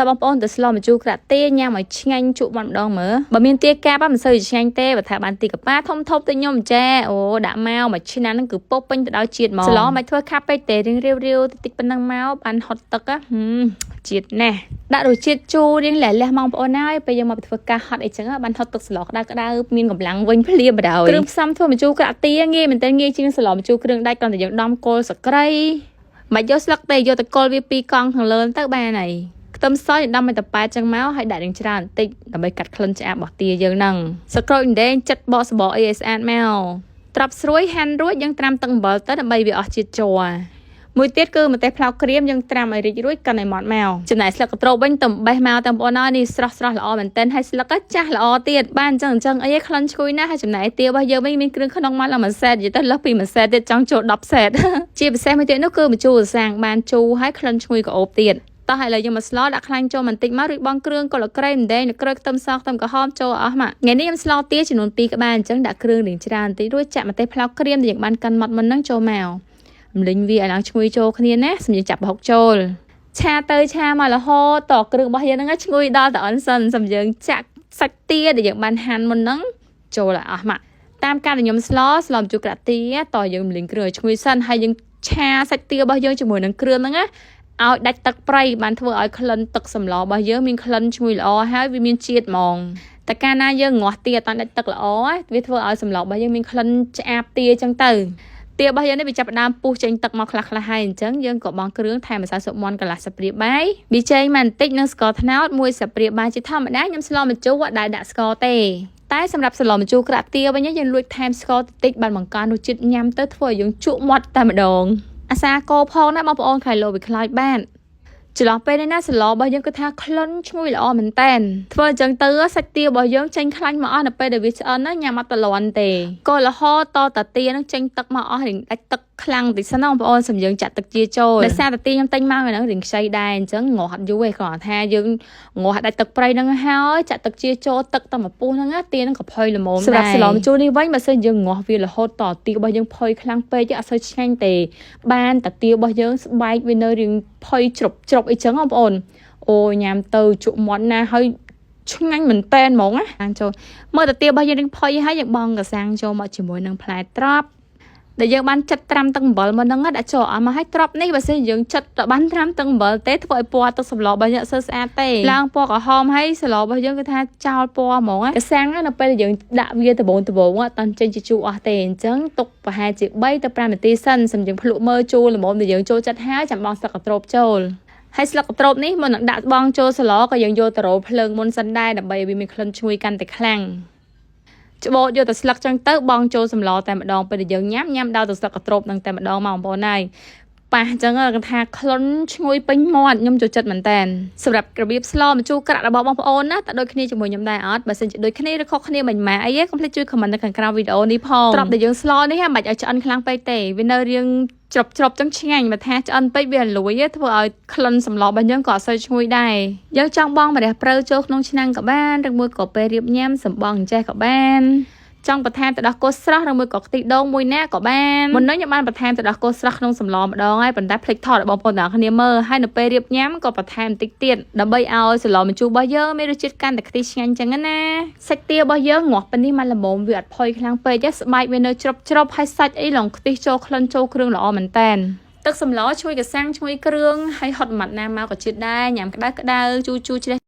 តើបងប្អូនទៅស្លម្ជូរក្រាក់ទាញ៉ាំឲ្យឆ្ងាញ់ជក់មាត់ម្ដងមើលបើមានទាកាបមិនសូវជាឆ្ងាញ់ទេបើថាបានទីកប៉ាធំធំទៅខ្ញុំចាអូដាក់មកមួយឆ្នាំហ្នឹងគឺពោពេញទៅដោយជាតិហ្មងស្លមិនធ្វើខាប់ពេកទេរៀងរាវរាវតិចតិចប៉ុណ្ណឹងមកបានហត់ទឹកហឹមជាតិណាស់ដាក់រសជាតិជូររៀងលះលះមកបងប្អូនហើយពេលយើងមកធ្វើការហត់អីចឹងបានហត់ទឹកស្លក្តៅក្តៅមានកម្លាំងវិញភ្លាមបណ្ដោយគ្រឿងផ្សំធ្វើម្ជូរក្រាក់ទាងាយមែនទែនងាយជាងស្លម្ជូរគ្រឿងដាច់គ្រាន់តែយើងដំគល់សក្រីមិនយកស្លឹកទេយកតែគល់វាពីរកង់ខាងលើទៅបានហើយខ្ទឹមសយើងដាំឲ្យតប៉ែតចឹងមកហើយដាក់នឹងច្រើនបន្តិចដើម្បីកាត់ក្លិនឆ្អាបរបស់ទាយើងហ្នឹងសក្រូចដេងចិត្តបកសបកអីឲ្យស្អាតមកត្រាប់ស្រួយហាន់រួចយើងត្រាំទឹកអំបិលទៅដើម្បីវាអស់ជាតិជ័រមួយទៀតគឺម្ទេសផ្លោកក្រៀមយើងត្រាំឲ្យរីករួចកិនឲ្យម៉ត់មកចំណែកស្លឹកកន្ត្រូបវិញតំបេះមកតាមបងប្អូនអើយនេះស្រស់ស្រស់ល្អមែនទែនហើយស្លឹកចាស់ល្អទៀតបានអញ្ចឹងអញ្ចឹងអីក្លិនឈ្ងុយណាស់ហើយចំណែកទារបស់យើងវិញមានគ្រឿងក្នុងមកឡើងមួយសេតនិយាយទៅលើសពីមួយសេតទៀតចង់ចូល10សេត ជាពិសេសមួយទៀតនោះគឺម្ជូរសាងបានជូរហើយក្លិនឈ្ងុយក្រអូបទៀតតោះឥឡូវយើងមកស្លដាក់ខ្លាញ់ចូលបន្តិចមករួចបងគ្រឿងកលក្រៃម្ដងក្រូចខ្ទឹមសខ្ទឹមក្រហមចូលអស់មកថ្ងៃនេះខ្ញុំស្លទាចំនួន2ក្បាលអញ្ចឹងដាក់គ្រឿងរៀងច្រើនបន្តិចរួចចាក់ម្ទេសផ្លោកក្រៀមដែលយើងបានកិនម៉ត់មុនហ្នឹងចូលមករំលីងវាឲ្យឡើងឈ្ងុយចូលគ្នាណាសម្រាប់ចាប់ប្រហុកចូលឆាទៅឆាមករហូតតគ្រឿងរបស់យើងហ្នឹងឈ្ងុយដល់តអិនសិនសម្យើងចាក់សាច់ទាដែលយើងបានហាន់មុនហ្នឹងចូលឲ្យអស់មកតាមការដែលខ្ញុំស្លស្លម្ជូរក្រាក់ទាតយើងរំលីងគ្រឿងឲ្យឈ្ងុយសិនហើយយើងឆាសាច់ទារបស់យើងជាមួយនឹងគ្រឿងហ្នឹងណាឲ្យដាច់ទឹកប្រៃបានធ្វើឲ្យក្លិនទឹកសម្លរបស់យើងមានក្លិនឈ្ងុយល្អហើយវាមានជាតិហ្មងតែកាលណាយើងងាស់ទាអត់ដាច់ទឹកល្អវាធ្វើឲ្យសម្លរបស់យើងមានក្លិនឆ្អាបទាអញ្ចឹងទៅទារបស់យើងនេះវាចាប់ផ្ដើមពុះចេញទឹកមកខ្លះខ្លះហើយអញ្ចឹងយើងក៏បង់គ្រឿងថែមម្សៅស៊ុបមាន់កន្លះស្លាបព្រាបាយប៊ីចេងមកបន្តិចនិងស្ករត្នោតមួយស្លាបព្រាបាយជាធម្មតាខ្ញុំស្លម្ជូរអត់ដែលដាក់ស្ករទេតែសម្រាប់ស្លម្ជូរក្រាក់ទាវិញយើងលួចថែមស្ករតិចបានបង្កើនរសជាតិញ៉ាំទៅធ្វើឲ្យយើងជក់មាត់តែម្ដងអាសាកោផងណាបងប្អូនខៃឡូវាខ្លោចបានចន្លោះពេលនេះណាសឡរបស់យើងគឺថាក្លិនឈ្ងុយល្អមែនតែនធ្វើអញ្ចឹងទៅសាច់ទារបស់យើងចេញខ្លាញ់មកអស់នៅពេលដែលវាឆ្អិនណាញ៉ាំអត់តលន់ទេក៏រហូតតតាទានឹងចេញទឹកមកអស់រៀងដាច់ទឹកខ្លាំងតិចសិនណាបងប្អូនសំយើងចាក់ទឹកជាចូលដោយសារតាទាខ្ញុំទិញមកហ្នឹងរៀងខ្ចីដែរអញ្ចឹងងាស់អត់យូរទេគ្រាន់តែថាយើងងាស់ដាច់ទឹកប្រៃហ្នឹងហើយចាក់ទឹកជាចូលទឹកតែមួយពុះហ្នឹងណាទាហ្នឹងក៏ផុយល្មមដែរសម្រាប់សឡម្ជូរនេះវិញបើសិនយើងងាស់វារហូតតទារបស់យើងផុយខ្លាំងពេកអត់សូវឆ្ងាញ់ទេបានតាទារបស់យើងស្បែកវានៅរៀងផុយជ្រុបជ្រុបអីចឹងបងប្អូនអូញ៉ាំទៅជក់មាត់ណាហើយឆ្ងាញ់មែនតែនហ្មងណាចូលមើលតាទារបស់យើងនឹងផុយហើយយើងបងកសាំងចូលមកជាមួយនឹងផ្លែត្រប់ដែលយើងបានចិតត្រាំទឹកអំបិលមកហ្នឹងដាក់ចូលអស់មកឲ្យត្រប់នេះបើសិនយើងចិតទៅបានត្រាំទឹកអំបិលទេធ្វើឲ្យពណ៌ទឹកសម្លរបស់យើងអត់សូវស្អាតទេឡើងពណ៌ក្រហមហើយសម្លរបស់យើងគឺថាចោលពណ៌ហ្មងកសាំងនៅពេលដែលយើងដាក់វាដំបូងដំបូងអត់តាន់ចេញជាជូរអស់ទេអញ្ចឹងទុកប្រហែលជា3ទៅ5នាទីសិនសម្យើងភ្លក់មើលជូរល្មមដែលយើងចូលចិត្តហើយចាំបងស្លឹកកន្ត្រូបចូលហើយស្លឹកកន្ត្រូបនេះមុននឹងដាក់បងចូលសឡក៏យើងយកទៅរោភ្លើងមុនសិនដែរដើម្បីឲ្យវាមានក្លិនឈ្ងុយកាន់តែខ្លាំងច្បូតយកទៅស្លឹកចឹងទៅបងចូលសម្លតែម្ដងពេលដែលយើងញ៉ាំញ៉ាំដល់ទៅស្លឹកកន្ត្រូបនឹងតែម្ដងមកបងប្អូនហើយប៉ះអញ្ចឹងគេថាក្លិនឈ្ងុយពេញមាត់ខ្ញុំចូលចិត្តមែនតើសម្រាប់របៀបស្លម្ជូរក្រាក់របស់បងប្អូនណាតើដូចគ្នាជាមួយខ្ញុំដែរអត់បើសិនជាដូចគ្នាឬខុសគ្នាមិនម៉ាអីទេកុំភ្លេចជួយ comment នៅខាងក្រោមវីដេអូនេះផងត្រប់ដែលយើងស្លនេះមិនបាច់ឲ្យឆ្អិនខ្លាំងពេកទេវានៅរៀងជ្រុបជ្រុបចឹងឆ្ងាញ់បើថាឆ្អិនពេកវាលួយធ្វើឲ្យក្លិនសម្លរបស់យើងក៏អត់សូវឈ្ងុយដែរយើងចង់បងម្រះព្រៅចូលក្នុងឆ្នាំងក៏បានឬមួយក៏ពេលរៀបញ៉ាំសំបងចេះក៏បានចង់បន្ថែមទៅដល់គល់ស្រស់ឬមួយក៏ខ្ទិះដូងមួយណាក៏បានមុននេះខ្ញុំបានបន្ថែមទៅដល់គល់ស្រស់ក្នុងសម្លម្ដងហើយប៉ុន្តែភ្លេចថតឲ្យបងប្អូនទាំងគ្នាមើលហើយនៅពេលរៀបញ៉ាំក៏បន្ថែមបន្តិចទៀតដើម្បីឲ្យសម្លម្ជូររបស់យើងមានរសជាតិកាន់តែខ្ទិះឆ្ងាញ់ចឹងណាសាច់ទារបស់យើងងាស់ប៉ុណ្នេះមកល្មមវាអត់ផុយខ្លាំងពេកទេស្បែកវានៅជ្រុបជ្រុបហើយសាច់អីឡងខ្ទិះចូលក្លិនចូលគ្រឿងល្អមែនតែនទឹកសម្លឈ្ងុយកសាំងឈ្ងុយគ្រឿងហើយហត់ម៉ាត់ណាមកក៏ជាតិដែរញ៉ាំក្តៅក្តៅជូរជូរជ្រះ។